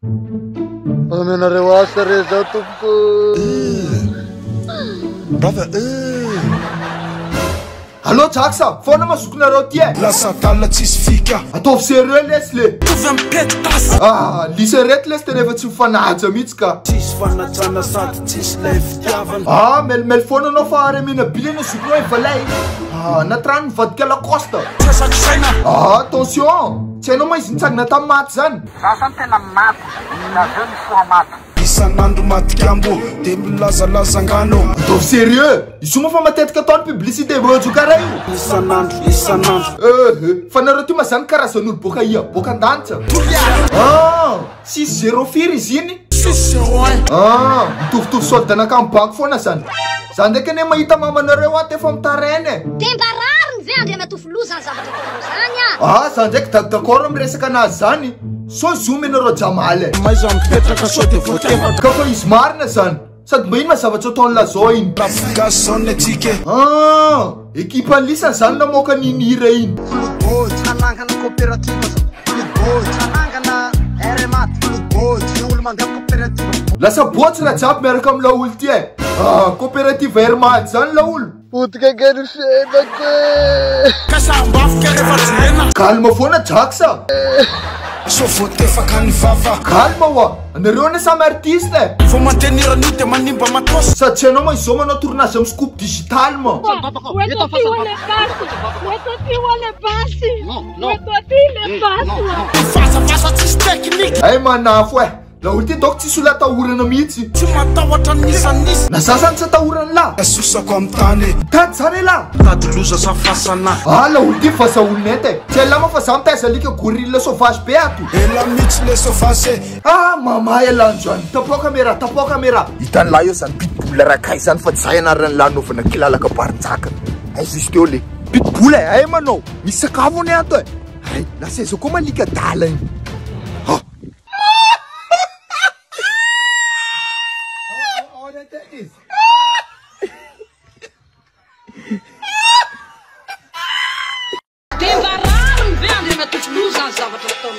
Omenareo asa re zao tompoko. Brother eh. Allo Jax a, foana ma zokinareo ty e. Lasa adala tsisy fika. Ataovy sérieux lesy le. Mitovy am petasy. Ah, lisa reto lesy tena efa tsy mifanaja mihitsy ka. Tsisy fanajana sady tsisy lay fitiavana. Ah, melimely foana anao fa ary amena bily anao zokinao e valay. Ah, anaty rano nivadika Lacoste. Tsy azako saina. Ah, attention. Tsy hainao ma izy nitsangana tamin'ny maty zany. Za zany tena maty na avy eo nifoha maty. Isan'andro matikambo de milazalaza angano. Ataovy sérieux! Izy io moa fa matetika ataony publicité rojo karaha io. Isan'andro isan'andro. Ehe, fa nareo ty ma zany karazan'olo boaka ia? Boaka an-danitra? Ah, six zéro firy izy iny? Six zéro un. Ah, mitovitovy solde anakahy amin'ny banky foana zany. Za ndraiky anie mahita mamanareo ato efa mitaraina e. De mba rariny ve Andriamatoa Filoha zany zavatra ataonao zany a? Ah, za ndraiky da d'accord am resaka anazy zany. Sao zoom ianareo Jamaly e. Aiza mipetraka sao de voatefaka. Ka fa izy marina zany. Sady mba ino ma zavatra ataon'lah zao iny? Lafo gasy zao ny antsika e. Ah, ekipa an'lisany zany namoaka an'iny hira iny. Hanangana coopérative hanangana RMAT olo mandeha coopérative. Lasa boatsy raha jiaby miaraka am laolo ty e. Ah, coopérative Air Mad zany laolo. Potika kay ny fiainako e. Ka sambafika rehefa jerena. Calme foana Jax a. Sao voatefaka ny vava. Calme hoa, anareo anie samy artiste e. Vao mandeha ny hiran'io de manimba matos. Sady tsy hainao ma izao manao tournage am scoop digital ma. Hoento aty hoa le basy, hoento aty hoa le basy, hoento aty le basy hoa. Vazavaza tsisy technique. Hay manafo e. Laolo ty donc tsisy olona atahorana mihitsy. Tsy matahotra n'iza n'iza. Na za zany tsy atahoran'lah. Sosako amin'ny tany. Mitady zany elah. Mitady loza sa fasana. Ah laolo ty vazaha olona eto e. Tsy elah moa fa za mitaiza alika gorille sauvage be ato. Elah mihitsy le sauvage e. Ah mama elah androany. Tapao caméra, tapao caméra. Hitan'lah eo zany pitbull rakay zany fa tsy zay anaran'lah anaovana kilalaka barinjaka. Aiza izy teo le. Pitbull e, ay manao. Misy sakafo anie ato e. Ay, lasa aiza koa malika adala iny. Ah. De mba rariny ve Andriamatoa Filoha zany zavatra ataonao zany a?